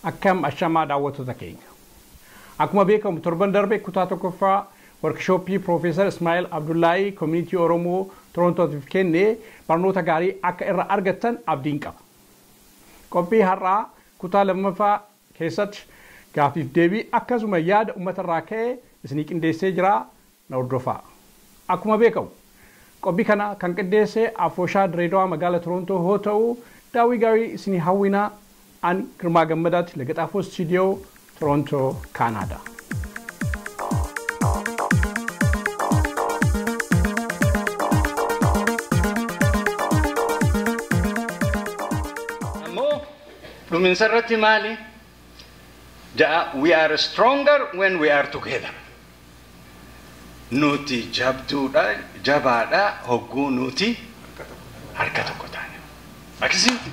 Akkam ashamaa daawwattoota keenya. Akkuma beekamu torban darbe kutaa tokkoffaa workshooppii Piroofeesar Ismaa'eel Abdullaahii Koominitii Oromoo Torontootiif kenne barnoota gaarii akka irra argattan abdiin qaba. Qophii har'aa kutaa lammaffaa keessatti gaaffiif deebii akkasuma yaada uummatarraa ka'e isinii qindeessee jira na hordofaa. Akkuma beekamu qophii kana kan qindeesse Afooshaa Direedawaa magaalaa Torontoo yoo ta'u daawwii gaarii isinii hawwinaa ani Girmaa Gammadaatti Lagaxaafoo Istuudiyoo Torontoo, Kaanaadaa. Ammoo dhuminsa irratti maali? Ja'a, we are stronger when we are together. Nuti jabduudha, jabaadha, hogguu nuti harka tokko taane. Akkasitti.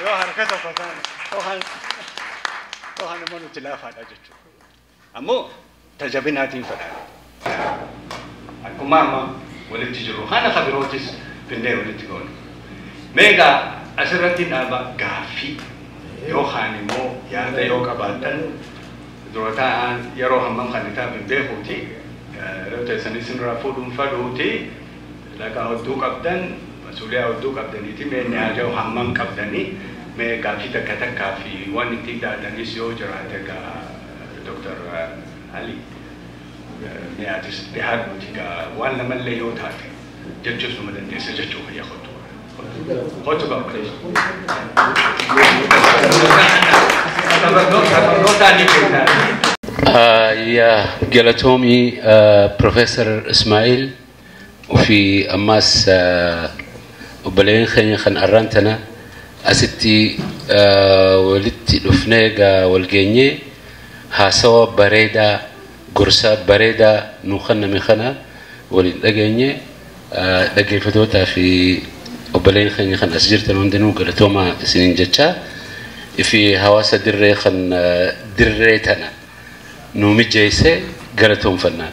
Yoo harka tokko taane, yookaan immoo nuti laafaadha jechuudha. Ammoo tajabinaatiin fedha. Akkuma amma walitti jiru kana kan birootis finnee walitti goone. Meegaa asirratti dhaaba gaaffii yookaan immoo yaada yoo qabaattan dura taa'an yeroo hammam kan itaaf hin beekuuti. Yeroo teessanii isinirraa fuudhuun fadhuuti. Laqa hedduu qabdan, masuuliyaa hedduu qabdaniiti mee yaada hammam qabdanii mee gaaffii takka takkaa fi waan itti daadanis yoo jiraate egaa Dr. Ali mee atis dhiyaadhuuti egaa waan lamallee yoo taate jechuus numa dandeessa jechuu fayya kottu. Kottu qaba. Barnootaan ni beektaa. Yaa galatoomii Profeesar Ismaa'il fi ammaas obboleen keenya kan arraan tana asitti walitti dhufnee egaa wal geenyee haasawa bareedaa gorsa bareedaa nu kenname kana waliin dhageenye dhaggeeffattootaa fi obboleen keenya kan as jirtan hundinuu galatoomaa isiniin jechaa fi hawaasa dirree kan dirree tana nu mijeesse galatoomfannaan.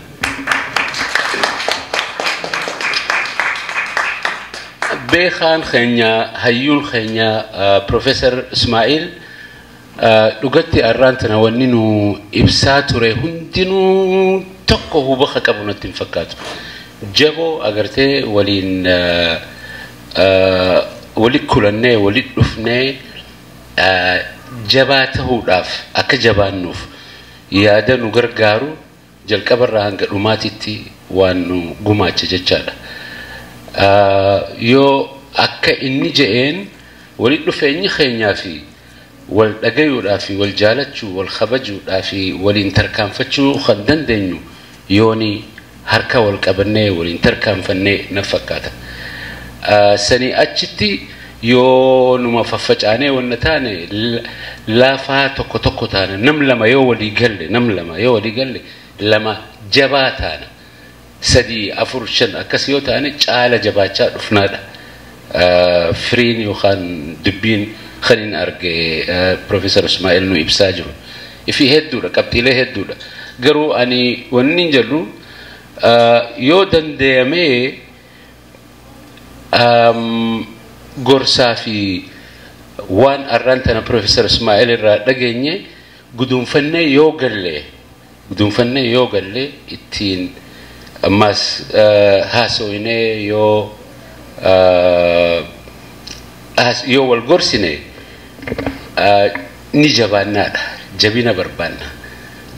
Beekaan keenya hayyuun keenya Profeesar Ismaa'il dhugatti arraan tana wanni nu ibsaa ture hundinuu tokko hubacha qabu natti hin fakkaatu. Jaboo agartee waliin walitti kulannee walitti dhufnee jabaa ta'uudhaaf akka jabaannuuf yaada nu gargaaru jalqabarraa hanga dhumaatitti waan nu gumaache jechaadha. Yoo akka inni je'een walitti dhufeenyi keenyaa fi wal dhagayuudhaa fi wal jaalachuu wal kabajuudhaa fi waliin tarkaanfachuu kan dandeenyu yooni harka wal qabannee waliin tarkaanfannee na fakkaata. Sanii achitti yoo numa faffacaanee wanna taane laafaa tokko tokko taana nam lama yoo walii galle nam lama yoo walii galle lama jabaa taana. Sadii afur shan akkas yoo ta'an caala jabaachaa dhufnaadha. Firiin yookaan dubbiin kan hin arge Profeesar Ismaa'il nu ibsaa jiru. Ifi hedduudha qabxiilee hedduudha. Garuu ani wanni hin jedhu yoo danda'amee gorsaa fi waan arraan tana Profeesar Ismaa'il irraa dhageenye guduunfannee yoo galle ittiin ammas haasofnee yoo wal gorsine ni jabaannaadha. Jabina barbaanna.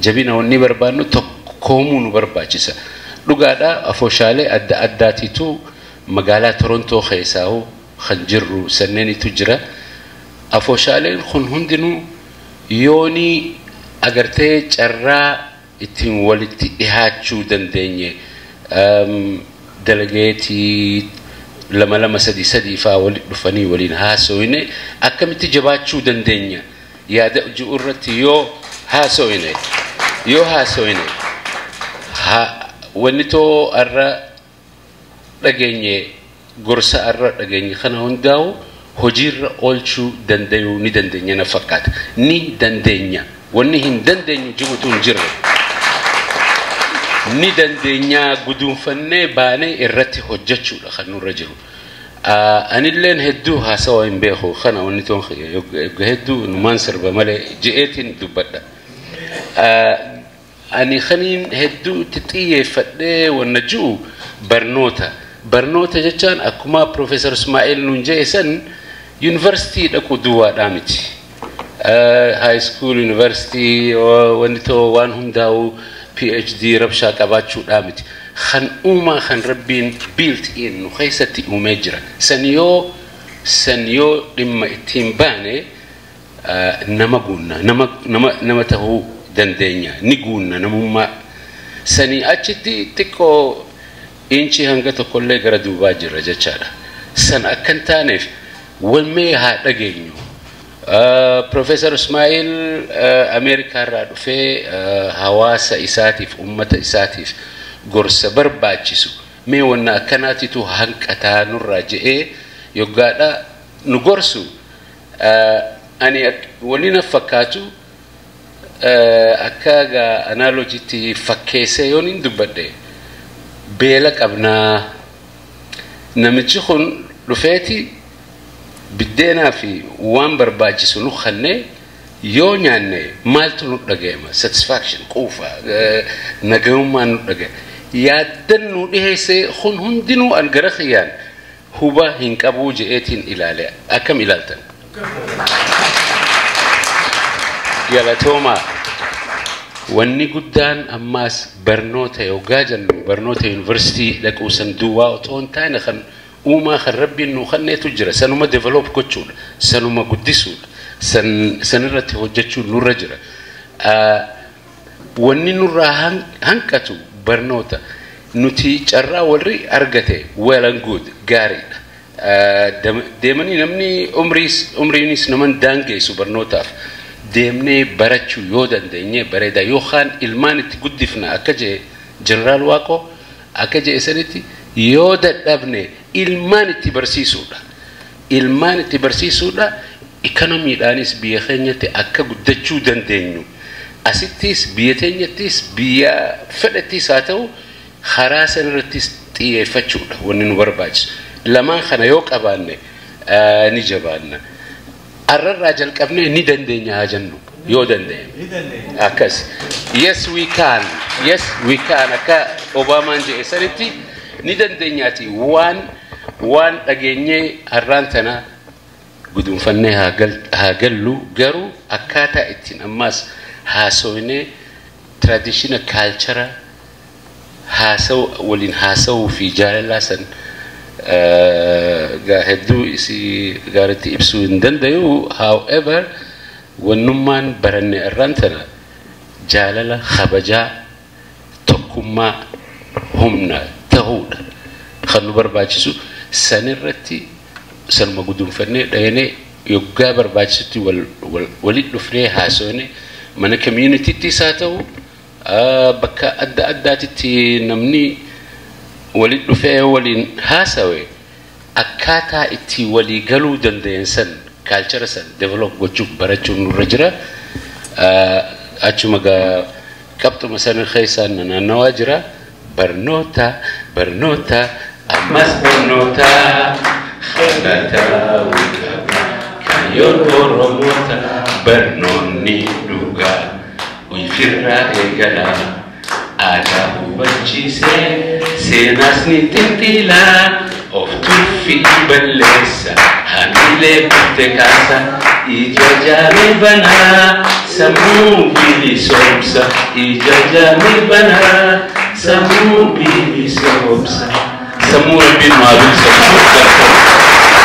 Jabina wanni barbaannu tokkoomuu nu barbaachisa. Dhugaadha afooshaalee adda addaatiitu magaalaa Torontoo keessaa kan jirru sanneenitu jira. Afooshaaleen kun hundinuu yooni agartee carraa ittiin walitti dhihaachuu dandeenye dalageetii lama lama sadii sadii faa walitti dhufanii waliin haasofne akkamitti jabaachuu dandeenya yaada jiru irratti yoo haasofne Wanni too arra dhageenye, gorsa arra dhageenye kana hundaa'u hojiirra oolchuu dandayuu ni dandeenya na fakkaata. Ni dandeenya. Wanni hin dandeenyu jirutu hin jirre. Ni dandeenya, guduunfannee baanee irratti hojjechuudha kan nurra jiru. Anilleen hedduu haasawa hin beeku, kana wanni toon hedduu numaan sirba malee je'eetiin dubbadha. Ani kaniin hedduu itti xiyyeeffadhee wanna ji'u barnoota. Barnoota jechaan akkuma Profeesar Ismaa'eel nuun je'e san yuunivarsiitii dhaquu duwwaadhaa miti. High school, yuunivarsiitii, wanni too waan hundaa'u PhD rabshaa qabaachuudhaa miti. Kan uumaa kan Rabbiin built in nu keessatti uumee jira. San yoo dhimma ittiin baane nama guunna, nama tahuu dandeenya, ni guunna namummaa. Sanii achitti xiqqoo inchi hanga tokkollee gara duubaa jirra jechaadha. San akka hin taaneef walmee haa dhageenyu. Profeesar Ismaa'eel Ameerikaarraa dhufee hawaasa isaatiif, ummata isaatiif gorsa barbaachisu mee wanna akkanaatitu hanqataa nurraa je'ee yoggaadha nu gorsu, ani wanni na fakkaatu akka gaa analogy tti fakkeessee yoon hin dubbadhe, beela qabnaa, namichi kun dhufeeti biddeenaa fi waan barbaachisu nu kennee yoo nyaanne maaltu nu dhaga'ama? Satisfaction, quufa, nagayummaan nu dhaga'ama. Yaaddan nu dhiheesse kun hundinuu an gara kiyyaan huba hin qabuu je'eetiin ilaale. Akkam ilaaltan? Galatoomaa. Wanni guddaan ammaas barnoota yoggaa jennu barnoota yuunivarsiitii dhaquu san duwwaa otoo hin taane, kan uumaa kan Rabbiin nuu kenneetu jira, sanuma develop gochuudha, sanuma guddisuudha, sanirratti hojjechuun nurra jira. Wanni nurraa hanqatu barnoota. Nuti carraa warri argate, well and good, gaariidha. Deemanii namni umriinis naman daangeessu, barnootaaf deemnee barachuu yoo dandeenye bareeda, yookaan ilmaan itti guddifna akka jee Jeneraal Waaqoo akka jee sanitti, yoo dadhabne ilmaan itti barsiisuudha. Ilmaan itti barsiisuudha, ikonomiidhaanis biyya keenyatti akka guddachuu dandeenyu. Asittis biyya teenyattis biyya fedhattis haa ta'u, karaa sanarrattis xiyyeeffachuudha wanni nu barbaachisu. Lamaan kana yoo qabaanne ni jabaanna. Arrarraa jalqabnee ni dandeenya haa jennu yoo dandeenye. Akkas. Yes, we can. Yes, we can. Akka Obaamaan jedhe sanitti ni dandeenyaati, waan dhageenyee har'aan tana guduunfannee haa gallu, garuu akkaataa ittiin ammaas haasofnee traditional culture haasawu waliin haasawuu fi jaalalaa san hedduu isii gaaritti ibsuu hin dandayu. However, wannummaan baranne irraan tana jaalala, kabajaa, tokkummaa humna tahuudha kan nu barbaachisu. Sanirratti sanuma guduunfannee dhaynee yoggaa barbaachisutti walitti dhufnee haasofne, mana community ttis haa ta'u, bakka adda addaatitti namni walitti dhufee waliin haasawe, akkaataa itti walii galuu danda'an san, culture san develop gochuuf barachuun nurra jira. Achuma gaa qabxuma sana keessaan naannawaa jira. Barnoota, barnoota, ammas barnoota, kadhataa qaba. Kaayyoon Oromoota barnoonni dhugaa ulfirraa eegala. Aadaa hubachiisee seenaas ni xinxilaa, of tuffii balleessa, hamilee kutte kaasa, ija jaamee banaa, sammuu bilisoomsa, ija jaamee banaa, sammuu bilisoomsa. Sammuu Rabbiin maa bilisoomsu.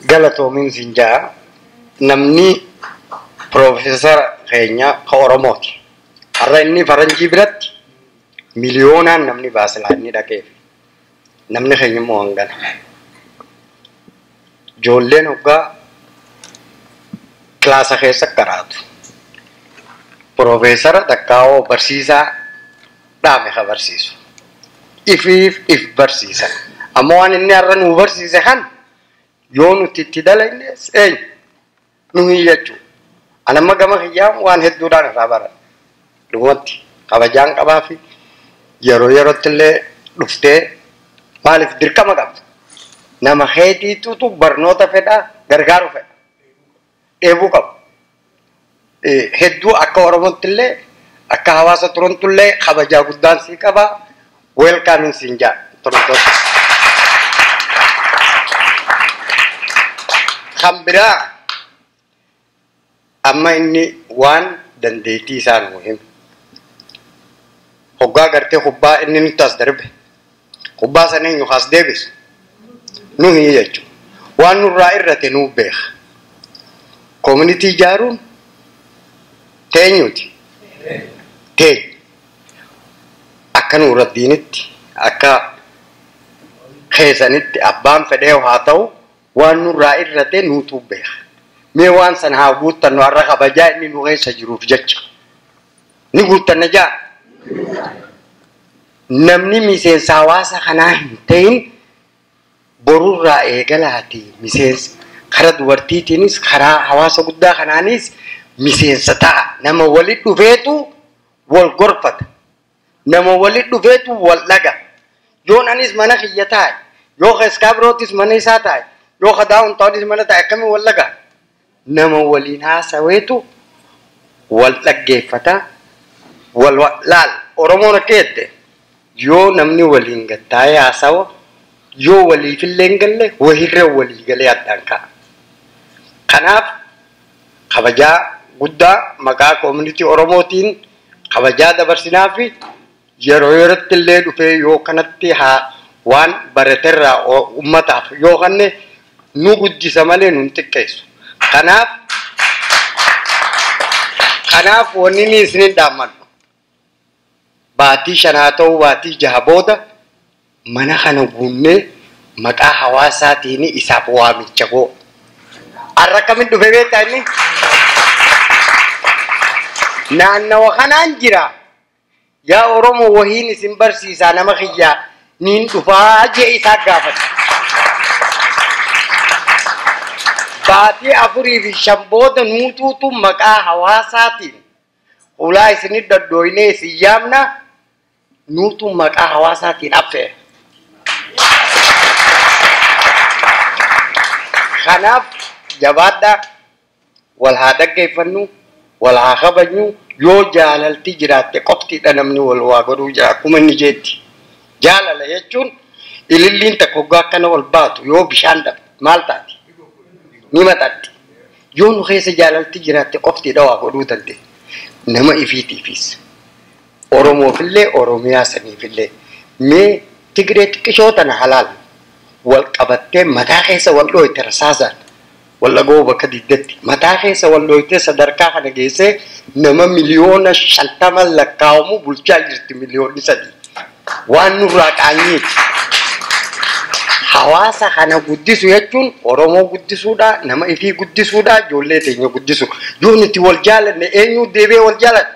Galatoomiin siin jaa, namni piroofeesara keenya ka Oromooti. Har'a inni faranjii biratti miliyoonaan namni baasilaa inni dhaqeef. Namni keenya immoo hangana. Ijoolleen hoggaa kilaasa keessa qaraatu. Profeesara takkaa'oo barsiisaa dhaame ka barsiisu. Ifiif if barsiisan. Ammoo waan inni har'a nu barsiise kan yoo nuti itti dalaynes eenyu nu hin jechuudha. Anamma gama kiyyaa waan hedduudhaan irraa baradha. Dhugumatti kabajaan qabaa fi yeroo yerootti illee dhuftee maaliif dirqama qabda. Nama heetiitutu barnoota fedhaa gargaaru fedha. Dheebuu qabu. Hedduu akka Oromootti illee akka hawaasa Torontoo illee kabajaa guddaan sii qabaa. Weelkaamin siin jaa Torontooti. Kan biraa amma inni waan dandeettii isaa nuu hime. Hoggaa gartee kubbaa inni nutti as darbe. Kubbaa sana eenyu as deebisu? Nuhi jechuudha. Waan nurraa irrate nuu beeka. Koominitii ijaaruun teenyuti. Teenya. Akka Nuuraddiinitti, akka keessanitti abbaan fedhee haa ta'u waan nurraa irrate nuutu beeka. Mee waan sana haa guuttannu har'a kabajaa inni nu keessa jiruuf jecha. Ni guuttanna jaa. Namni miseensa hawaasa kanaa hin ta'in borurraa eegalaati miseensa. Karaa dubartiitiinis karaa hawaasa guddaa kanaanis miseensa ta'a. Nama walitti dhufeetu wal gorfata. Nama walitti dhufeetu wal dhaga. Yoon anis mana kiyya taa'e, yoo Iskaabirootis mana isaa taa'e, yoo Daawuntaanis mana taa'e akkamiin wal dhagaa? Nama waliin haasaweetu wal dhaggeeffata. Wal laal Oromoon akka jette yoo namni waliin gattaa'ee haasawa yoo waliifillee hin galle wahirra walii galee addaan ka'a. Kanaaf kabajaa guddaa maqaa koomunitii Oromootiin kabajaa dabarsinaa fi yeroo yerootti illee dhufee yoo kanatti haa waan baraterraa uummataaf yoo kanne nu guddisa malee nu hin xiqqeessu. Kanaaf wanni inni isinin dhaammadhu. Baatii 5 haa ta'u baatii 6 booda mana kana guunnee maqaa hawaasaatiin isaaf waamicha goo. Har'a akkamiin dhufe beektaa inni? Naannawa kanaan jira. Yaa Oromoo wahiin isin barsiisaa nama kiyyaa niin dhufaa jee isaa gaafata. Baatii 4 fi 5 booda nuutuutu maqaa hawaasaatiin ulaa isinit daddooynee isin yaamna nuutu maqaa hawaasaatiin affeera. Kanaaf jabaadhaa wal haa dhaggeeffannu, wal haa kabajnu, yoo jaalalti jiraatte qoftiidha namni wal waa godhuu jira akkuma inni jeetti. Jaalala jechuun ililliin takka hoggaa akkana ol baatu yoo bishaan dhabde maal taati? Ni maxxanti. Yoo nu keessa jaalalti jiraatte qoftiidha waa godhuu dandeenya. Nama ifiitiifis Oromoofillee Oromiyaa saniifillee mee Tigree xiqqishoo tana halaal wal qabattee mataa keessa wal dhooyte rasaasaan wal dhagoo bakka diddatti mataa keessa wal dhooytee sadarkaa kana geessee nama 50 miliyoona lakkaa'amu bulchaa jirti 3 miliyoonni waan nurraa qaanyiiti. Hawaasa kana guddisu jechuun Oromoo guddisuudha, nama ifii guddisuudha, ijoollee teenya guddisu. Yoo nuti wal jaalanne eenyu deebi'ee wal jaalata?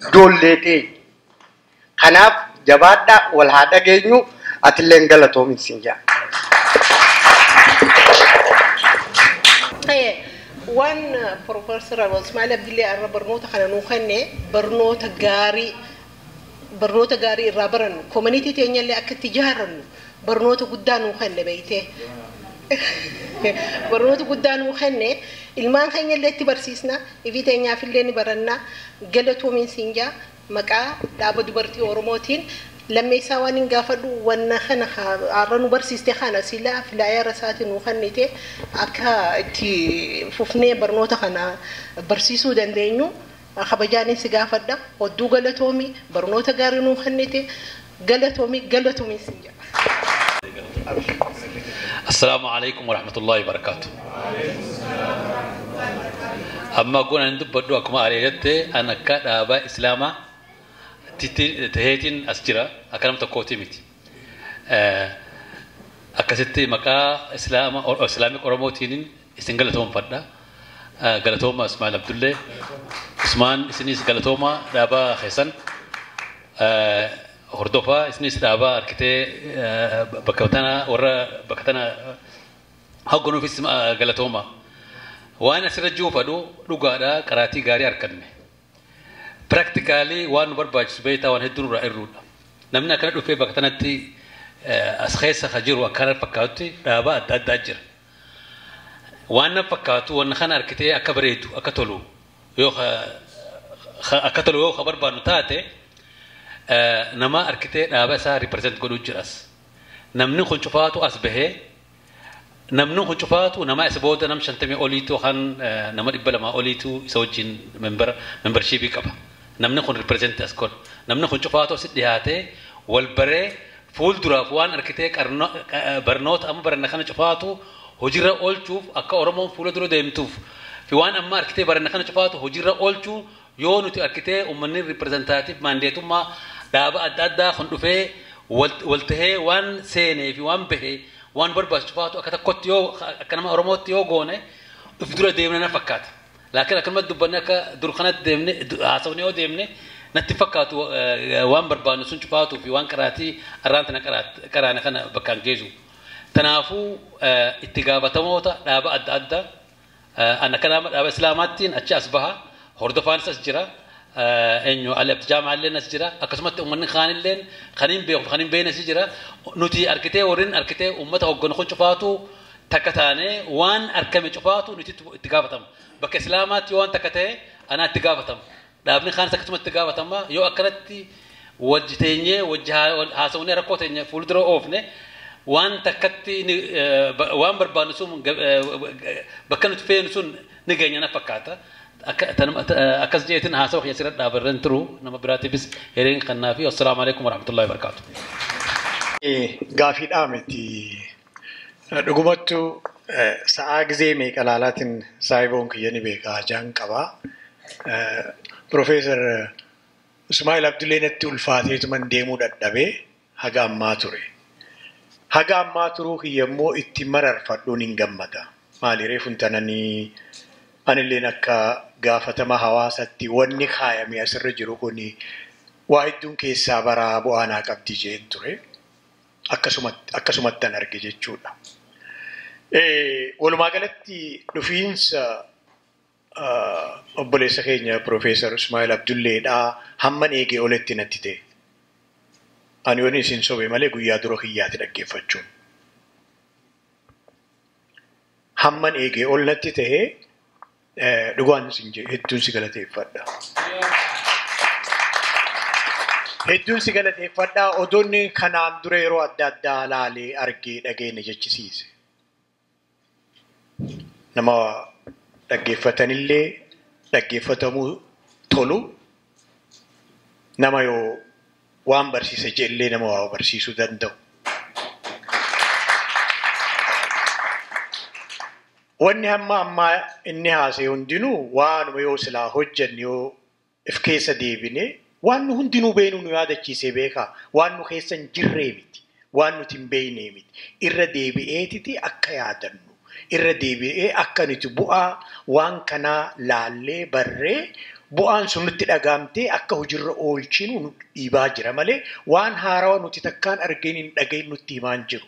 Ijoollee teenya. Kanaaf jabaadhaa wal haa dhageenyu atillee galatoomin siin jaa. Waan Profeesar Ismail Abdillee irra barnoota kana nuu kenne barnoota gaarii irraa barannu koominitii teenyallee akka itti ijaarannu barnoota guddaa nuu kenne beeytee. Barnoota guddaa nuu kenne ilmaan keenyallee itti barsiisna ifii teenyaafillee ni baranna galatoomiin siin jaa maqaa dhaaba dubartii Oromootiin lammeessaa waan hin gaafadhu wanna kana har'a nu barsiiste kana silaa filaayera isaatiin nu kennite akka itti fufnee barnoota kana barsiisuu dandeenyu kabajaanin si gaafadha hodduu galatoomi barnoota gaarii nu kennite galatoomi galatoomi sin jedha. السلام عليكم ورحمة الله وبركاته. أما قلنا ندب أكما عليه أنا كأبا إسلاما تهيتين أسجرا أكلم تكوتي ميتي. Akkasitti maqaa Islaama Islaamik Oromootiin isin galatoomfadha. Galatooma Ismail Abdullee. Usmaan isinis galatooma dhaabaa keessan hordofaa isinis dhaabaa harkitee bakka tana warra bakka tana hogganuufis galatooma. Waan asirra jiru fadhu dhugaadhaa qaraatii gaarii arganne. Practically waan nu barbaachisu beektaa waan hedduu nurraa irruudha. Namni akkana dhufee bakka tanatti as keessa ka jiru akkana fakkaatutti dhaabaa adda addaa jira. Waan na fakkaatu waan kana harkitee akka bareedu akka tolu yoo akka tolu yoo barbaadnu taate nama harkitee dhaaba isaa represent godhuu jiras. Namni kun cufaatu as bahee namni kun cufaatu nama isa booda nam 50 oliitu kan nama 200 oliitu isa wajjin membershipii qaba. Namni kun represent as godha. Namni kun cufaatu as dhiyaatee wal baree fuulduraaf waan harkitee barnoota amma baranna kana cufaatu hojiirra oolchuuf akka Oromoon fuula dura deemtuuf fi waan amma harkitee baranna kana cufaatu hojiirra oolchuu yoo nuti harkitee uummanni representative maandeetummaa dhaaba adda addaa kun dhufee wal tahee waan seenee fi waan bahee waan barbaachisu cufaatu akka tokkotti yoo akka nama Oromootti yoo goone of dura deemne na fakkaata. Laakiin akkanumatti dubbanne akka dur kanatti deemne haasawne yoo deemne natti fakkaatu waan barbaannu sun cufaatuu fi waan qaraatii arraan tana qaraane kana bakkaan geessu. Kanaafuu itti gaafatamoota dhaaba adda addaa an akka dhaaba Islaamaattiin achi as baha hordofaanis as jira eenyu Ali Abdi Jaamaa illeen as jira akkasumatti uummanni kaanilleen kan hin beeku kan hin beekne as jira nuti harkitee warreen harkitee uummata hogganu kun cufaatu takka taanee waan argame cufaatu nuti itti gaafatama. Bakka Islaamaatti yoo waan takka ta'e anaa itti gaafatama. Dhaabni kaanis akkasumatti itti gaafatama yoo akkanatti wajji teenyee wajji haasawnee rakkoo teenya fuuldura oofne waan takkatti waan barbaannu sun bakka nuti feenu sun ni geenya na fakkaata. Akkas jeetiin haasawa kiyya sirra dhaabarran turu nama biraatiifis hiriin kannaa fi assalaamu alaikum warahmatullahi wabarakaatu. Gaafiidhaa miti. Dhugumattuu sa'aa gizee meeqa laalaatiin saayiboon kiyya ni beekaa jaan qabaa. Profeesar Ismaa'il Abdullee natti ulfaateetuman deemuu dadhabee haga ammaa ture. Haga ammaa turuu kiyya immoo itti mararfadhuun hin gammada. Maali reefu tananii anilleen akka gaafatama hawaasatti wanni kaayame asirra jiru kuni waa hedduun keessaa baraa bu'aanaa qabdi jeen ture. Akkasumattan arge jechuudha. Walumaa galatti dhufiinsa obboleessa keenya Profeesar Ismaa'il Abdulleedhaa hamman eegee olitti natti ta'e. Ani yoon isin sobe malee guyyaa dura kiyyaatti dhaggeeffachuun. Hamman eegee ol natti ta'e dhugaan isin hedduun si galateeffadha. Hedduun si galateeffadha odoonni kanaan dura yeroo adda addaa laalee argee dhageenne jechisiise. Nama dhaggeeffatanillee dhaggeeffatamuu tolu nama yoo waan barsiise jeellee nama waa barsiisuu danda'u. Wanni hamma ammaa inni haasa'e hundinuu waanuma yoo silaa hojjanne yoo if keessa deebine waan nu hundinuu beenu nu yaadachiisee beekaa waan nu keessa hin jirree miti waan nuti hin beeknee miti irra deebi'eetiti akka yaadannu irra deebi'ee akka nuti bu'aa waan kanaa laallee barree bu'aan sun nutti dhagaamtee akka hojiirra oolchinu nu dhiibaa jira malee waan haarawaa nuti takkaan argeen hin dhagahin nutti himaan jiru.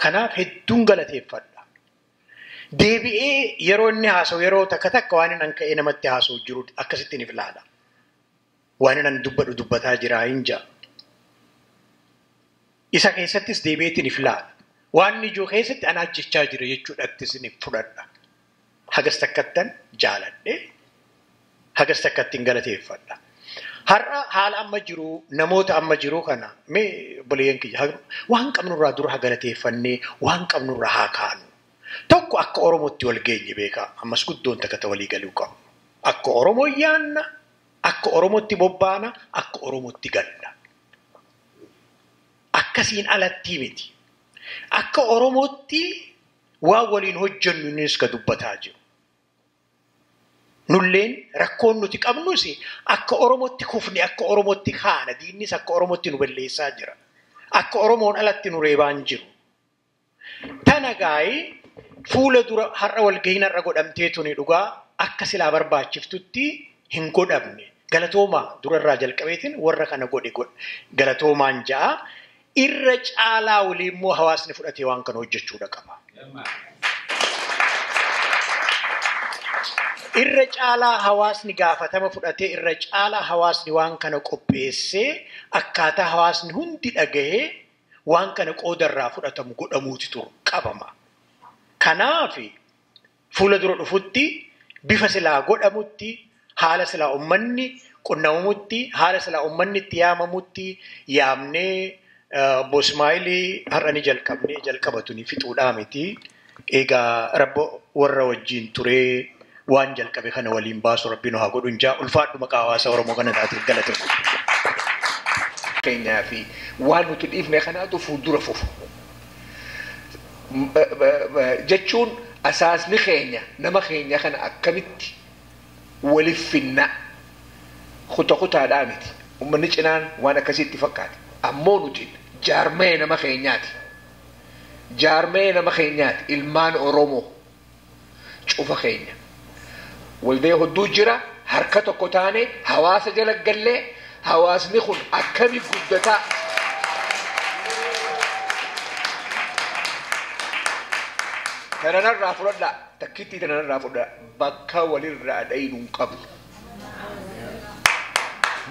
Kanaaf hedduun galateeffadha. Deebi'ee yeroo inni haasa'u yeroo takka takka waan inni ka'ee namatti haasa'u jiru akkasittiin if ilaala. Waan inni dubbadhu dubbataa jira hin ja'a. Isa keessattis deebi'eetiin if ilaala. Waan ijoo keessatti ana ajjechaa jira jechuudhattis ni fudhadha. Hagas takkattan jaaladhe hagas takkattiin galateeffadha. Har'a haala amma jiru namoota amma jiru kana mee obboleeyyan kiyya waan qabnurraa dura haa galateeffannee waan qabnurraa haa kaanu. Tokko akka Oromootti wal geenye beekaa ammas guddoon takka ta walii galuu qabnu. Akka Oromoo yaanna, akka Oromootti bobbaana, akka Oromootti galla. Akkasiin alatti miti. Akka Oromootti waan waliin hojjennu innis ka dubbataa jiru. Nulleen rakkoon nuti qabnus akka Oromootti kufne, akka Oromootti kaana, diinnis akka Oromootti nu balleessaa jira. Akka Oromoon alatti nu reebaan jiru. Tana gaa'ee fuula dura har'a walgahiin har'a godhamtee tuni dhugaa Akka silaa barbaachiftutti hin godhamne. Galatoomaa durarraa jalqabeetiin warra kana godhe galatoomaan ja'a. Irra caalaa olii immoo hawaasni fudhatee waan kana hojjechuudha qaba. Irra caalaa hawaasni gaafatama fudhatee irra caalaa hawaasni waan kana qopheessee akkaataa hawaasni hundi dhagahee waan kana qoodarraa fudhatamu godhamuuti turu qabama. Kanaaf fuula dura dhufutti bifa silaa godhamutti haala silaa uummanni qunnamamutti haala silaa uummanni itti yaamamutti yaamnee Obbo Ismaa'ilii har'a ni jalqabnee jalqabatu ni fixuudhaa miti. Egaa rabbo warra wajjin turee waan jalqabe kana waliin baasu rabbi nu haa godhu hin jaa ulfaadhu maqaa hawaasa Oromoo kana taatuuf galatoomna. Keenyaa fi waan nuti dhiifne kanaatu fuuldura fufu. Jechuun asaasni keenya nama keenya kana akkamitti waliif finna kuta kutaadhaa miti. Uummanni cinaan waan akkasitti fakkaata. Ammoo nuti jaarmee nama keenyaati. Jaarmee nama keenyaati ilmaan Oromoo cufa keenya. Waldee hedduu jira harka tokko taane hawaasa jala gallee hawaasni kun akkami guddataa. Tananarraa fudhadhaa takkittii tananarraa fudhadhaa bakka walirraa dhayinu hin qabnu.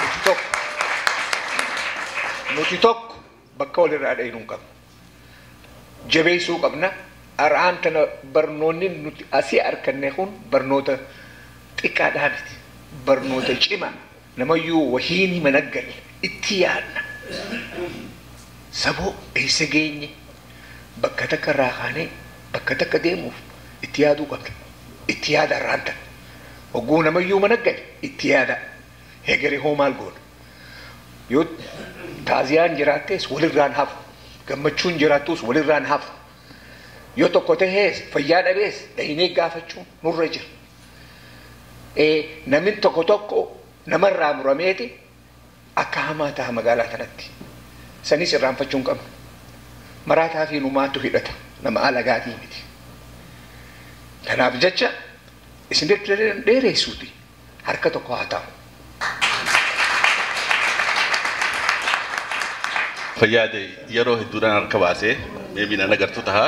Nuti tokko. Nuti tokko bakka walirraa dhayinu hin qabnu. Jabeessuu qabna. Har'aan tana barnoonni nuti asii arganne kun barnoota xiqqaadhaa miti. Barnoota cimaa namayyuu wahiin hima naggalle itti yaadna. Saboo eessa geenye bakka takka irraa kaanee bakka takka deemuuf itti yaaduu qabna. Itti yaada har'aan tana. Hogguu namayyuu mana gale itti yaada. Hegeree hoo maal goona? Yoo taaziyaan jiraattees walirraan hafu. Gammachuun jiraattus walirraan hafu. Yoo tokko tahees fayyaa dhabees dhahinee gaafachuun nurra jira. Namni tokko tokko namarraa murameeti akka hamaa ta'a magaalaa kanatti. Sanis irraanfachuu hin qabnu. Maraataa fi numaatu hidhata nama alagaatii miti. Kanaaf jecha isin dheeressuuti harka tokko haa ta'u. Fayyaade yeroo hedduudhaan harka baasee meebii na agartu ta'a.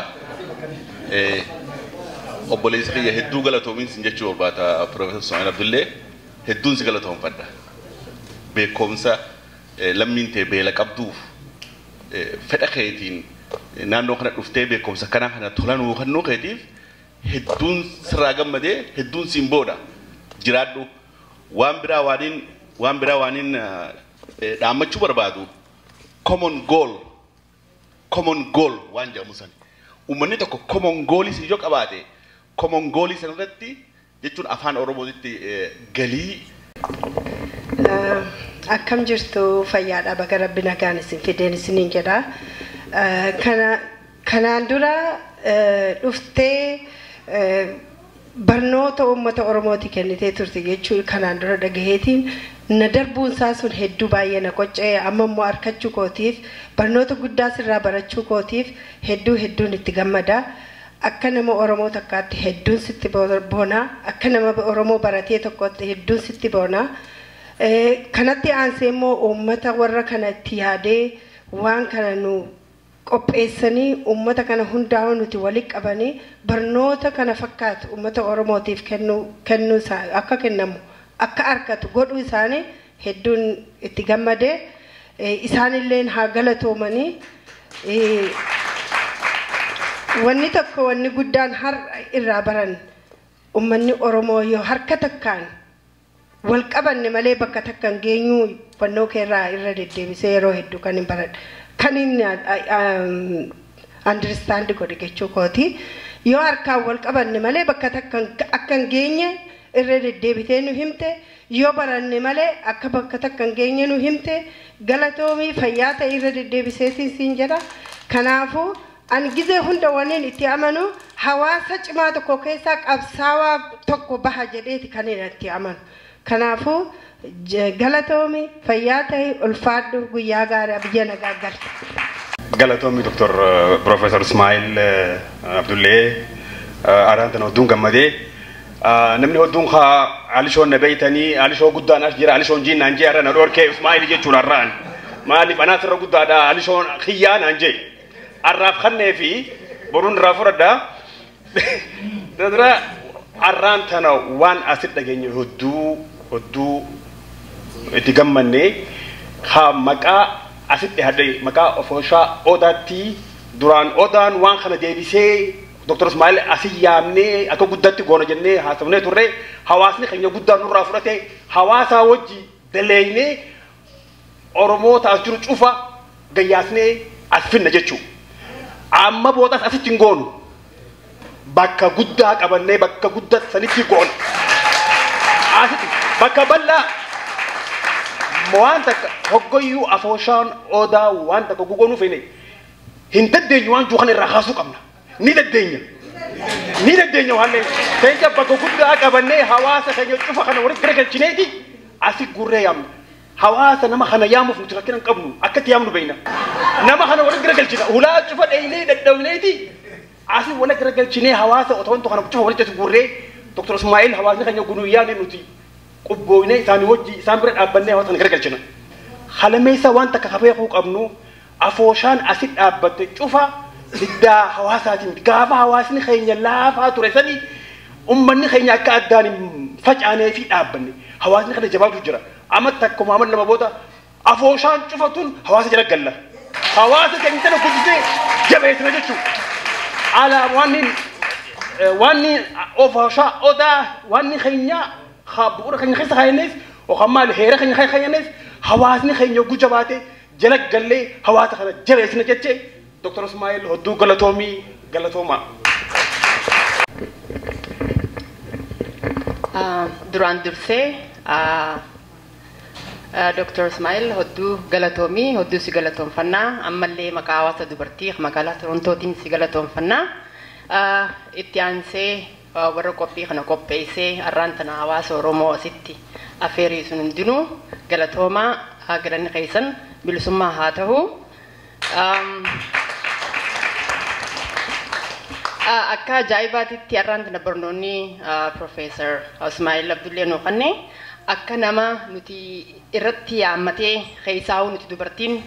Obboleessa kiyya hedduu galatoomiin sin jechuu barbaada Profeesar Ismaa'il Abdullee hedduun si galatoomfadha. Beekumsa lammiin ta'e beela qabduuf fedha keetiin naannoo kana dhuftee beekumsa kanaa kana tolanuu kennuu keetiif hedduun sirraa gammadee hedduun siin booda jiraadhu waan biraa waaniin dhaammachuu barbaadu common goal waan jedhamu sani. Uummanni tokko common goal si yoo qabaate common goal sana irratti jechuun afaan Oromootitti galii. Akkam jirtu fayyaadha bakka rabbi nagaan isin fideen isiniin jedha. Kanaan dura dhuftee barnoota uummata Oromooti kennitee turte jechuun kanaan dura dhagaheetiin na darbuun isaa sun hedduu baay'ee na qoccee amma immoo argachuu kootiif barnoota guddaa sirraa barachuu kootiif hedduu hedduun itti gammada. Akka nama Oromoo takkaatti hedduun sitti boona. Akka nama Oromoo baratee tokkotti hedduun sitti boona. Kanatti aansee immoo uummata warra kana itti yaadee waan kana nu qopheessanii uummata kana hundaa'uu nuti walitti qabanii barnoota kana fakkaatu uummata Oromootiif kennuu akka kennamu akka argatu godhuu isaanii hedduun itti gammadee isaanilleen haa galatoomanii. Wanni tokko wanni guddaan har'a irraa baran uummanni Oromoo yoo harka takkaan wal qabanne malee bakka takka hin geenyu fannoo keerraa irra deddeebisee yeroo hedduu kan hin baradhe. Kan inni understand godhe jechuu kooti. Yoo harkaan wal qabanne malee bakka takka akka hin geenye irra deddeebitee nu himte yoo baranne malee akka bakka takka hin geenye nu himte galatoomii fayyaa ta'e irra deddeebiseetiin siin jedha. Kanaafuu ani gizee hunda waniin itti amanu hawaasa cimaa tokko keessaa qabsaawaa tokko baha jedheeti kan inni itti amanu. Kanaafuu galatoomii fayyaa ta'e ulfaadhu guyyaa gaarii biyya nagaa galte. Galatoomii Dr. Profeesar Ismaa'il Abdullee araan tana hedduun gammadee Namni hedduun Alishoon na beeytanii Alishoo guddaan as jira Alishoon jiin naan jee har'a na dhoorkee Ismaa'il jechuudha har'aan. Maaliif anaas irra guddaadha Alishoon xiyyaa naan jee. Har'aaf kannee fi boruun irraa fudhadha. Dura har'aan tana waan asitti dhageenye hedduu itti gammannee haa maqaa asitti hadhe maqaa ofooshaa odaatti duraan odaan waan kana deebisee Dr. Ismail asii yaamnee akka guddatti goona jennee haasofnee turre hawaasni keenya guddaan nurraa fudhate hawaasaa wajji daleeynee Oromoota as jiru cufa gayyaasnee as finna jechuudha. Amma boodas asitti hin goonu. Bakka guddaa qabannee bakka guddaa sanitti goona. Asitti bakka bal'aa waan takka hoggoyyuu afooshaan odaa waan takka gogoonuu feene hin dandeenyu waan jiru kana irraa kaasuu qabna. Ni dandeenya waan ta'eef bakka guddaa qabannee hawaasa keenya cufa kana walitti garagalchineeti asi gurree yaamna. Hawaasa nama kana yaamuuf nuti rakkina hin qabnu akkatti yaamnu beekna. Nama kana walitti garagalchina hulaa cufa dheeylee dadhabneeti asi walitti garagalchinee hawaasa otoo kana cufa walitti gurree Dr. Ismail hawaasni keenya gunuyyaa nuti qubboonee isaanii wajji isaan bira dhaabbannee hawaasa kana garagalchina. Halameessa waan takka kabeekuu qabnu afooshaan asi dhaabbatte cufa diddaa hawaasaatiin gaafa hawaasni keenya laafaa ture sanii ummanni keenya akka addaan hin facaanee fi dhaabbanne hawaasni kana jabaatu jira. Amma takkuma amma lama booda afooshaan cufatuun hawaasa jala galla. Hawaasa keenya tana guddisee jabeessina jechuudha. Ala waan afooshaa odaa waan keenya bu'uura keenya keessa kaayyannees yookaan maal heera keenya keessa kaayyannees hawaasni keenya gujabaate jala gallee hawaasa kana jabeessina jechee Dr. Ismail hedduu galatoomii galatooma. Duraan dursee Dr. Ismail hedduu galatoomii hedduu si galatoonfannaa ammallee maqaa hawaasa dubartii magaalaa Torontootiin si galatoonfannaa itti aansee warra qophii kana qopheessee har'aan tana hawaasa Oromoo asitti afeerii sun hundinuu galatoomaa galanni keessan bilisummaa haa ta'u. Akka ajaa'ibaatitti har'aan tana barnoonni Profeesar Ismail Abdullee nuu kenne akka nama nuti irratti yaammatee keessaa'uu nuti dubartiin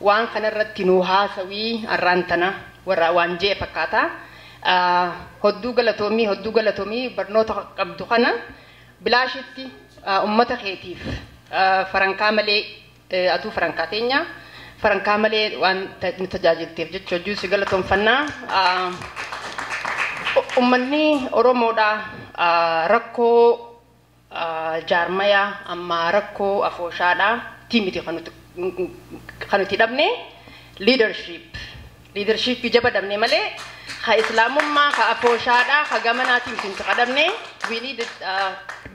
waan kanarratti nu haasawii har'aan tana warra waan jee fakkaata. Hodduu galatoomii barnoota qabdu kana bilaashitti uummata keetiif farankaa malee atuu farankaa teenya farankaa malee waan nu tajaajilteef jecha hojii si galatoonfannaa. Uummanni Oromoodhaa rakkoo jaarmayaa amma rakkoo afooshaadhaa tiimiti kan nuti dhabne leadership jaba dhabne malee ha islaamummaa ha afooshaadhaa ha gamanaatiin nuti dhabne we need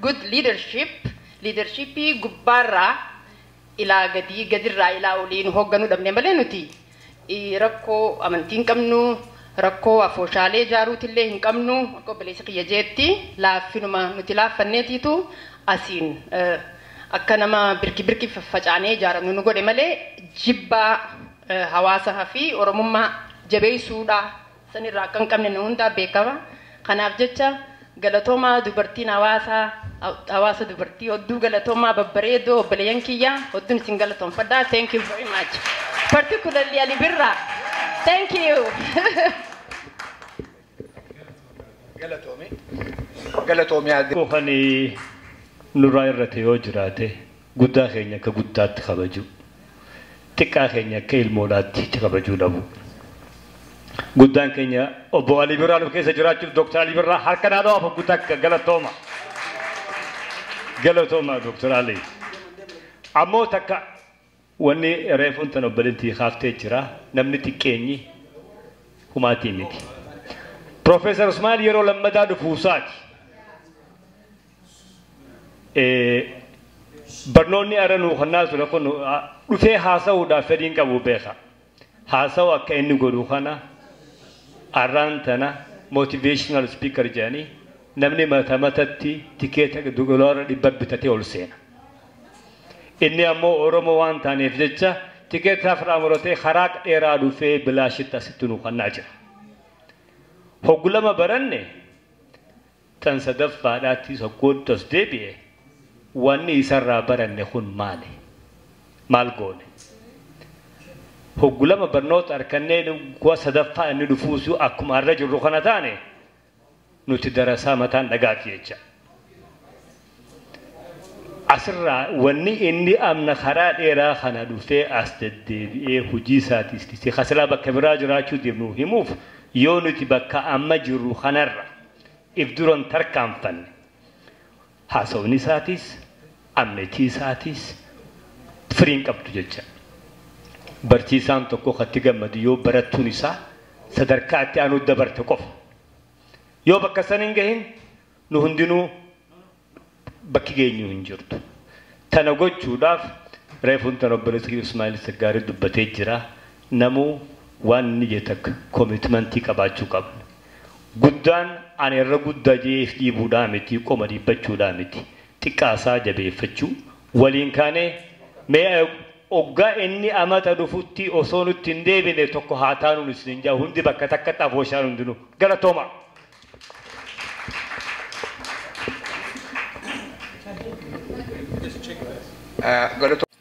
good leadership gubbaarraa ilaa gadii gadirraa ilaa olii nu hoogganuu dhabne malee nuti rakkoo amantii hin qabnu rakkoo afooshaalee ijaaruutillee hin qabnu akka obboleessi kiyya jeetti laaffinuma nuti laaffanneetiitu asiin akka nama birki birki faffacaanee ijaaramnu nu godhe malee jibbaa hawaasaa fi oromummaa jabeessuudha sanirraa akka hin qabne nu hundaa beekama. Kanaaf jecha galatoomaa dubartiin hawaasa dubartii hedduu galatoomaa babbareedoo obboleeyyan kiyya hedduun isin galatoonfadhaa. Thank you very much. Particularly Ali Birra. Thank you. Galatoomii adde. Kan nurraa irratti yoo jiraate guddaa keenya akka guddaatti kabaju xiqqaa keenya akka ilmoodhaatti kabajuu dhabu. Guddaan keenya obbo Ali Birraa nu keessa jiraachuuf Dr. Ali Birraa harka naannoo afur guddaa akka galatooma. Galatooma Dr. Ali. Ammoo takka wanni reefuun tan obboleettii kaaftee jira namni xiqqeenyi humaatii miti. Profeesar Usmaan yeroo lammataa dhufuusaati. Barnoonni ara nuu kannaa ture kun dhufee haasa'uudhaaf fedhiin qabu beeka. Haasa'u akka inni godhu kana arraan tana motivational speaker jedhanii namni mata matatti tikeeta dogolaara 100 bitatee ol seena. Inni ammoo Oromoo waan taaneef jecha tikeeta afraa muratee karaa dheeraa dhufee bilaashitti asitti nuu kannaa jira. Hoggulama baranne Tan sadaffaadhaatti sokkoon as deebi'e wanni isarraa baranne kun maali? Maal goone? Hoggulama barnoota harkannee kuwa sadaffaa inni dhufuusu akkuma har'a jirru kana taane nuti darasaa mataan dhagaati jecha. Asirraa wanni inni amna karaa dheeraa kana dhufee as deddeebi'ee hojii isaatiis kasilaa bakka biraa jiraachuu deemnu himuuf yoo nuti bakka amma jirru kanarra if duran tarkaanfanne haasawni isaatis amnetii isaatis firiin qabdu jecha. Barsiisaan tokko katti gammadu yoo barattuun isaa sadarkaa itti aanuu dabarte qofa. Yoo bakka san hin gahin nu hundinuu bakki geenyu hin jirtu. Tana gochuudhaaf reefuun tan obboleessi Ismaa'eel Saggaarii dubbatee jira. Namuu waan inni jedhe takka koomitmentii qabaachuu qabna. Guddaan ani irra guddaa jeef dhiibuudhaa miti qoma dhiibbachuudhaa miti xiqqaasaa jabeeffachuu waliin kaanee mee oggaa inni amata dhufutti osoo nutti hin deebine tokko haa taanuun isin jaa hundi bakka takkatti afooshaan hundinuu galatooma.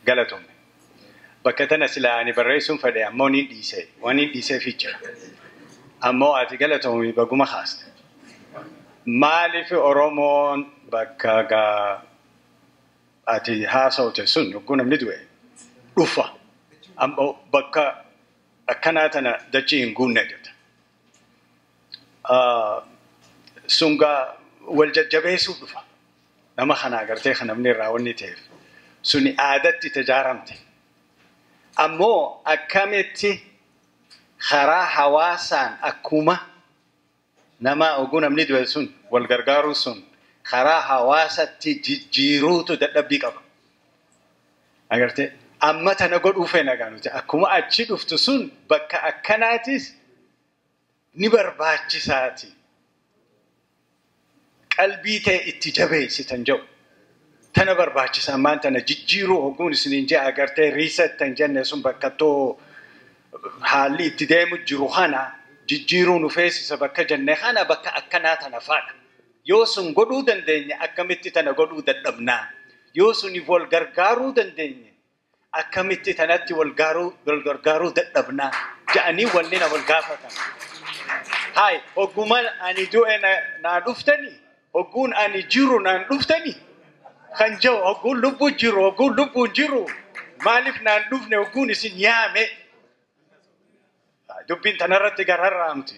Galatoomne. Bakka tana silaa ani barreessuun fedhe ammoo ni dhiise waan hin dhiiseef jira. Ammoo ati galatoomii baguma haaste. Maaliif Oromoon bakka gaa ati haasawte sun yogguu namni du'e dhufa. Ammoo bakka akkanaa tana dachii hin guunne jetta. Sun gaa wal jajjabeessuuf dhufa. Nama kana agartee kan namni irraa wanni ta'eef. Suni aadatti tajaaramte. Ammoo akkamitti karaa hawaasaan akkuma nama oguu namni du'e sun wal gargaaruu sun karaa hawaasatti jijjiiruutu dadhabbii qaba. Agartee amma tana godhuu feena nuti akkuma achi dhuftu sun bakka akkanaatis ni barbaachisaati. Qalbii ta'e itti jabeessitan jedhu. Tana barbaachisa ammaan tana jijjiiruu ogguun isiniin jee agartee riiset tan jenne sun bakka too haalli itti deemu jiru kana jijjiiruu nu feesisa bakka jenne kana bakka akkanaa tana faadha. Yoo sun godhuu dandeenye akkamitti tana godhuu dadhabnaa? Yoo suniif wal gargaaruu dandeenye akkamitti tanatti wal gargaaruu dadhabnaa? Ja'anii walli na wal gaafatan. Haay oggumaan ani du'e naa dhuftanii? Ogguun ani jiru naan dhuftanii? Kan jiru ogguun lubbuu jiru ogguun lubbuun jiru maaliif naan dhufne ogguun isin yaame? Dubbiin tanarratti gararraamti.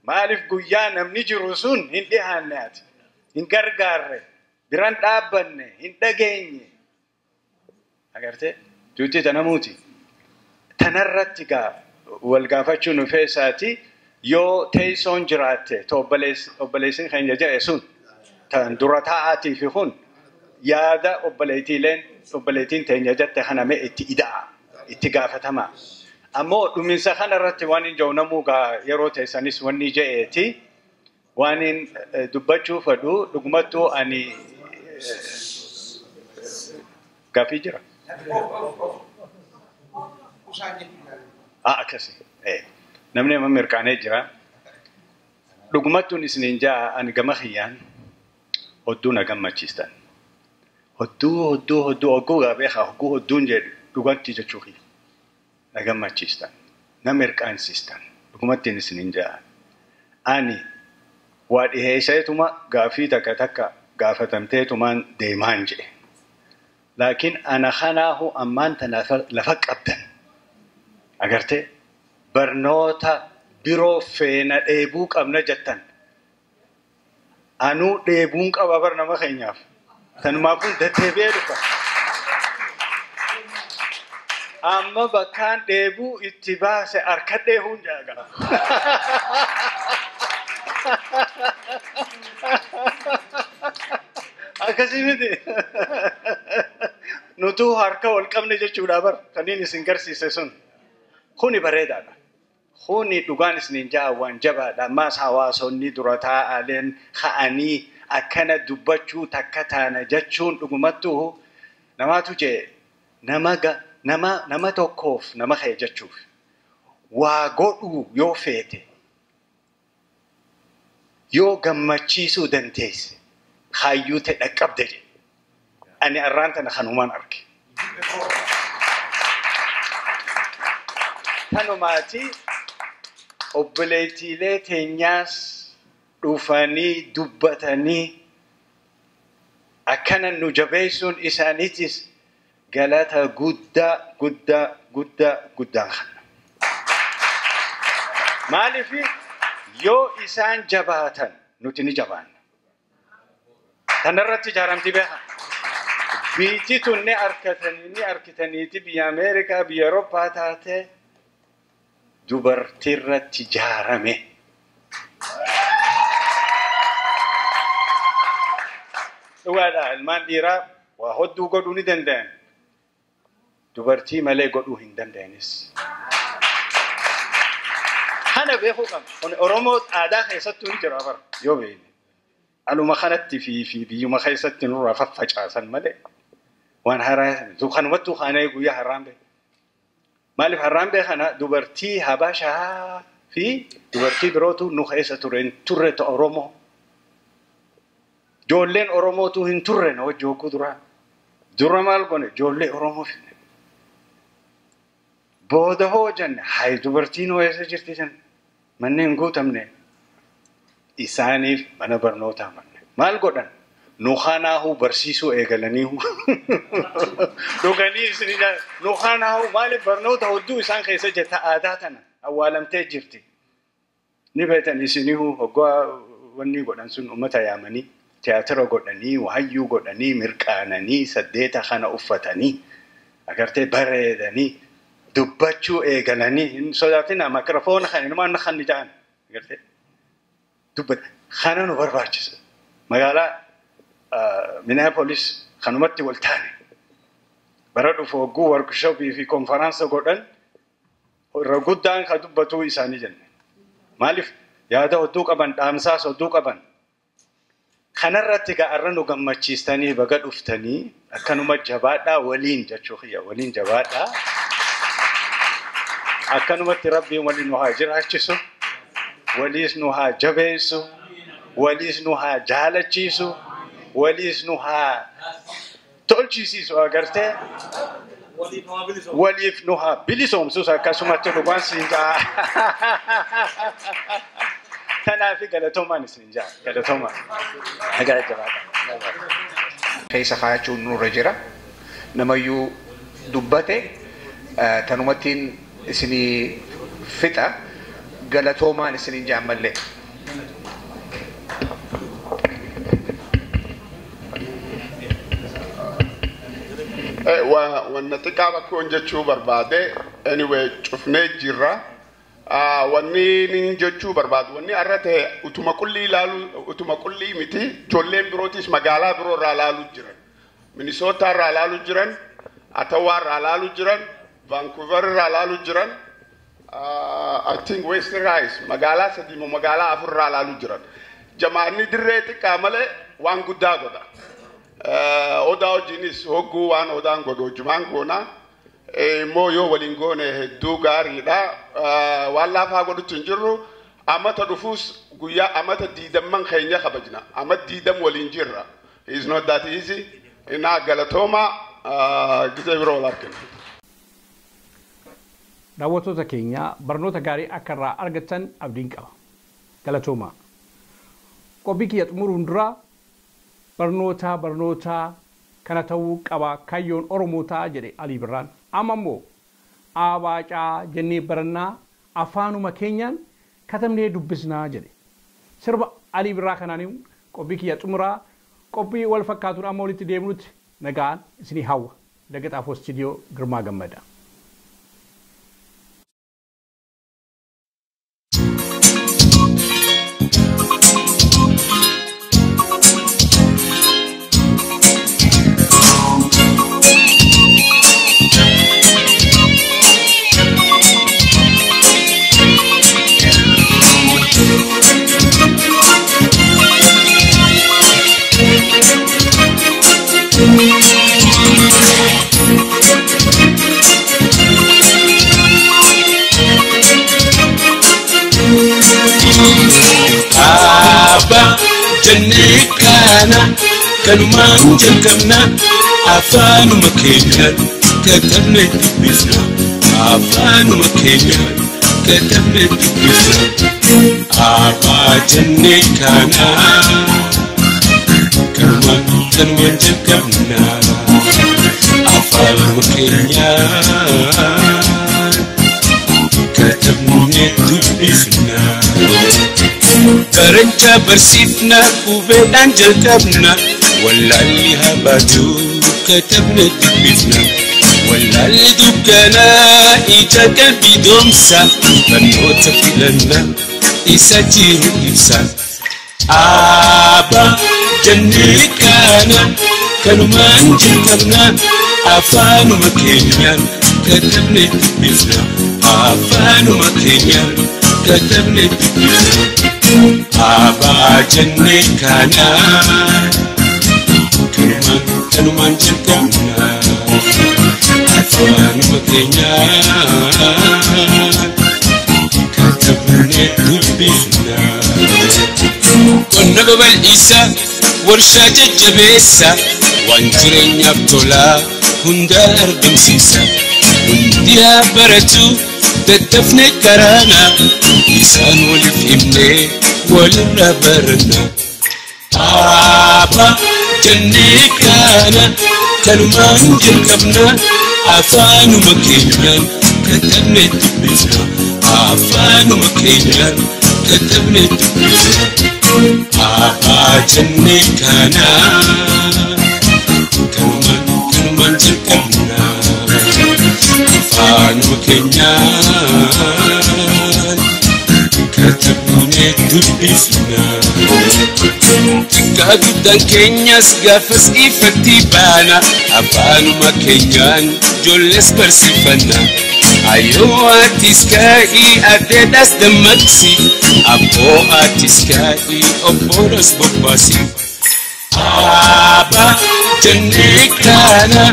Maaliif guyyaa namni jiru sun hin dhiyaanne ati? Hin gargaarre, biraan dhaabbanne, hin dhageenye. Agartee? Duutii tanamuuti. Tanarratti gaa wal gaafachuu nu feesaati yoo teessoon jiraatte to obboleessin keenya jedhe sun tan dura taa'aatii fi kun yaada obboleettiin teenya jette kana mee itti ida'a, itti gaafatama. Ammoo dhuminsa kanarratti waan hin jiru namuu gaa yeroo teessanis wanni je'eeti waan hin dubbachuu fedhu dhugumattuu ani gaaffii jira. Akkasi. Namni amma mirkaanee jira. Dhugumattuun isiniin ja'a ani gama kiyyaan hodduu na gammachiistan. Hodduu hodduu hodduu hogguu gaa beekaa hogguu hodduun jedhu dhugatti jechuu kiyya. Na gammachiistan, na mirqaansiistan, dhugumattiin isiniin ja'a. Ani waa dhiheesseetuma gaaffii takka takka gaafatamteetumaan deemaan jedhe. Laakiin ana kanaahu ammaan tana lafa qabdan. Agartee barnoota biroo feena dheebuu qabna jettan. Anuu dheebuun qaba bar nama keenyaaf. Tanumaaf kun deddeebi'ee dhufa. Amma bakkaan dheebuu itti baase harka dheebuun jaagala. Akkasii miti. Nutuu harka wal qabne jechuudha bar kanneen isin garsiise sun. Kuni bareedaadha. Kuni dhugaan isiniin ja'a waan jabaadha. Ammaas hawaasonni dura taa'aleen ka'anii akkana dubbachuu takka taana jechuun dhugumattuu namaatu jee nama tokkoof nama ka'e jechuuf waa godhuu yoo feete yoo gammachiisuu dandeesse Kaayyuu ta'e dhaqqabde jedhe. Ani arraan tana kanumaan arge. Tanumaati obboleettiilee teenyaas dhufanii dubbatanii akkana nu jabeessuun isaaniitis galata guddaa guddaa guddaa guddaa kana. Maaliif yoo isaan jabaatan nuti ni jabaanna. Tanarratti ijaaramti beekaa. Biyyi tun ni arkatanii ni arkitaniiti biyya Ameerikaa biyya Awurooppaa taate dubartiirratti ijaarame. Dhugaadha ilmaan dhiiraa waa hedduu godhuu ni danda'an. Dubartii malee godhuu hin danda'anis. Kana beekuu qabna. Kun Oromoo aadaa keessattuu ni jira bara yoo beekne. Aluma kanatti fi biyyuma keessatti nurraa faffacaasan malee waan haaraa kanumattuu kaanee guyyaa har'aan beekne. Maaliif har'aan beekana dubartii Habashaa fi dubartii birootu nu keessa ture hin turre Oromoo. Ijoolleen Oromootu hin turre na wajji hogguu duraa. Dura maal goone ijoollee Oromoo fidne. Booda hoo jenne hayi dubartiin hoo eessa jirti jenne manneen guutamne isaaniif mana barnootaa manne. Maal godhan? Nu kanaahuu barsiisuu eegalaniihu. Dhuganii isin nu kanaahuu maaliif barnoota hedduu isaan keessa jirta aadaa tana awwaalamtee jirti. Ni beektan isinihu hoggaa wanni godhan sun uummata yaamanii tiyaatira godhanii wahayyuu godhanii mirqaananii saddeeta kana uffatanii agartee bareedanii dubbachuu eegalanii hin sodaatina maakiroofoona kana ilmaan kan ja'an agartee dubbata kana nu barbaachisa. Magaalaa Minneapolis kanumatti wal taane bara dhufu hogguu workshopii fi konferaansa godhan irra guddaan kan dubbatuu isaanii jenne. Maaliif yaada hedduu qaban dhaamsaas hedduu qaban. Kanarratti ga'arra nu gammachiistanii baga dhuftanii akkanuma jabaadhaa waliin jechuu kiyya waliin jabaadhaa. Akkanumatti rabbiin waliin nu haa jiraachisu, waliis nu haa jabeessu, waliis nu haa jaalachiisu, waliis nu haa tolchisiisu agartee waliif nu haa bilisoomsus akkasumatti dhugaan siin ja'a. Kanaaf galatoomaan isin ja'a galatoomaan. Nagaa jabaadha. Keessa kaayachuun nurra jira. Namayyuu dubbate tanumattiin isinii fixa galatoomaan isiniin ja'an mallee. Wanna xiqqaa bakka jechuu barbaade anyway cufnee jirra. Wanni nin jechuu barbaadu wanni har'a ta'e utuma qullii ilaalu utuma qullii miti ijoolleen birootis magaalaa biroo irraa ilaaluu jiran. Minisootaa irraa ilaaluu jiran, Atawaa irraa ilaaluu jiran, Vancouver irraa ilaaluu jiran, I think West Rice magaalaa sadii moo magaalaa afur irraa ilaaluu jiran. Jamaanni dirree xiqqaa malee waan guddaa godha. Odaa wajjinis hogguu waan odaan godhu hojjumaan goona. Immoo yoo waliin goone hedduu gaariidha. Waan laafaa godhutti hin jirru. Amata dhufuus guyyaa amata 20 keenya kabajna. Amata 20 waliin jirra. It's not that easy. Innaa galatooma gisee biroo wal argina. Daawwattoota keenya barnoota gaarii akka irraa argattan abdiin qaba. Galatooma. Qophii kiyya xumuruun dura barnoota barnoota kana ta'uu qaba kaayyoon Oromootaa jedhe Alii Birraan. Amma immoo abaacaa jennee barannaa afaanuma keenyaan katabnee dubbisnaa jedhe. Sirba Alii Birraa kanaan qophii kiyya xumuraa qophii wal fakkaatuun amma walitti deemnutti nagaan isinii hawwa. Lagaxaafoo Istiidiyoo Girmaa Gammadaa. Thank you. kaana kanumaan jalqabna afaanuma keenyaan katabne dubbifna afaanuma keenyaan katabne dubbifna abbaa jennee kaana kanumaan kanumaan jalqabna afaanuma keenyaan katabne dubbifna. Barachaa barsiifna qubeedhaan jalqabna wallaalli habaatu katabne dubbifna wallaalli dukkanaa ija qalbii doomsa barnoota filanna isa jiru ibsa. Abbaa jennee kaana kanumaan jalqabna afaanuma keenyaan katabne dubbifna afaanuma keenyaan katabne dubbifna. Abbaa jennee kaana kanumaan kanumaan jalqabna afaanuma keenyaan katabne dubbifna. Qonna babal'isa warshaa jajjabeessa waan jireenyaaf tolaa hunda argamsiisa hundi haa baratu daddafne karaana isaan waliif himnee walirraa baranna. Abbaa jennee kaana kanumaan jalqabna afaanuma keenyaan katabne dubbifna afaanuma keenyaan katabne dubbifna. Abbaa jennee kaana kanumaan kanumaan jalqabna afaanuma keenyaan katabne dubbifna. Xiqqaa guddaan keenyas gaafas ifatti baana afaanuma keenyaan ijoolles barsiifanna. Ayyoo atis kaa'ii addeedhaas dammaqsi abboo atis kaa'ii obboodhas bobbaasi. Abbaa jennee kaana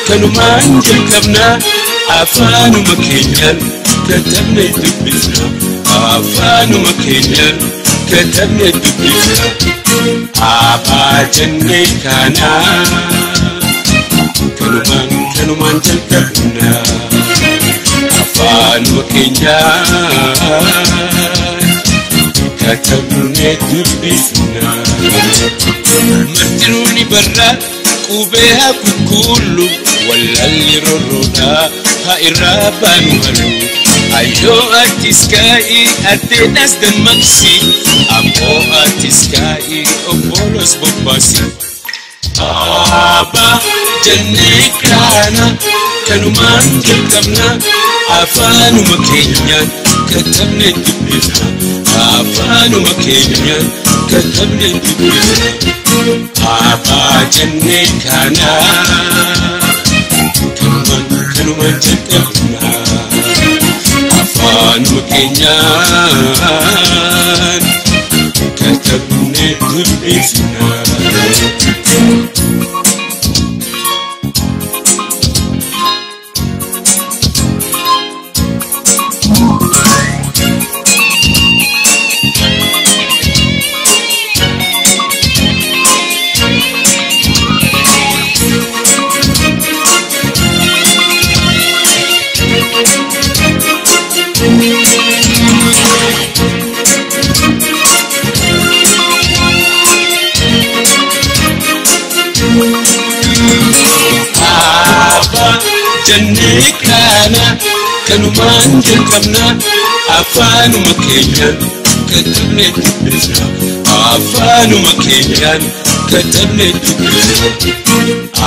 kanumaan jalqabna afaanuma keenyaan katabne dubbifna afaanuma keenyaan katabne dubbifna. Abbaa jennee kaana kanumaan kanumaan jalqabna afaanuma keenyaan katabne dubbifna. Martinuu ni barra qubee haa kukkuullu wallaalli rorroodhaa haa irraa baanu halu. Ayyoo atis kaa'ii addeedhaas dammaqsi abboo atis kaa'ii obboolos bobbaasi. Abbaa jennee kaana kanumaan jalqabna afaanuma keenyaan katabne dubbifna afaanuma keenyaan katabne dubbifna. Abbaa jennee kaana kanumaan kanumaan jalqabna afaanuma keenyaan katabne dubbifna. Abbaa jennee kaana kanumaan jalqabna afaanuma keenyaan katabne dubbifna afaanuma keenyaan katabne dubbifna.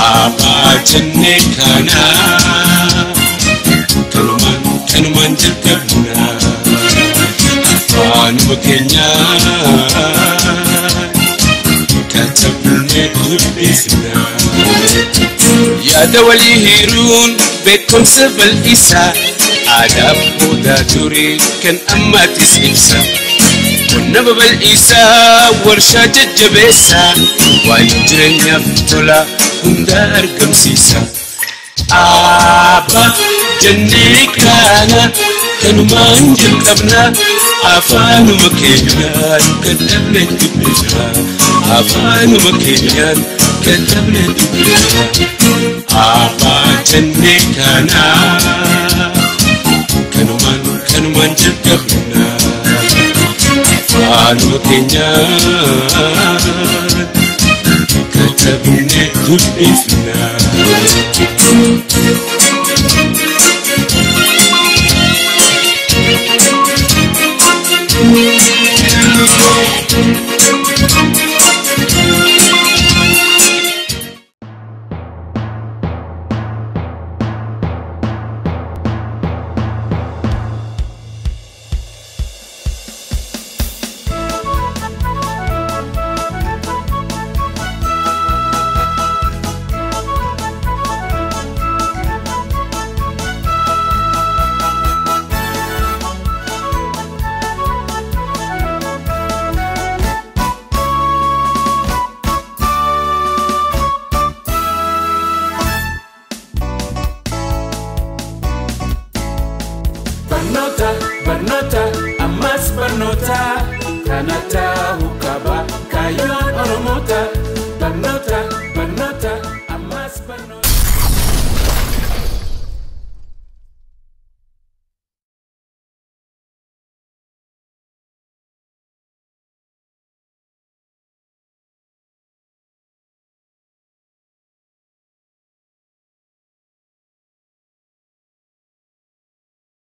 Abbaa jennee kaana kanumaan kanumaan jalqabna afaanuma keenyaan katabne dubbifna. Yaada walii hiruun beekumsa bal'isa aadaa boodaa ture kan ammaatis ibsa. Qonna babal'isaa warshaa jajjabeessa waan jireenyaaf tola hunda argamsiisa. Abbaa jennee kaana kanumaan jalqabna Afaanuma keenyaan katabne dubbisna. Afaanuma keenyaan katabne dubbisna. Abbaa jennee kanaa kanumaan kanumaan jalqabna. Afaanuma keenyaan katabne dubbisna. Barnoota, barnoota, ammas barnoota, kana ta'u.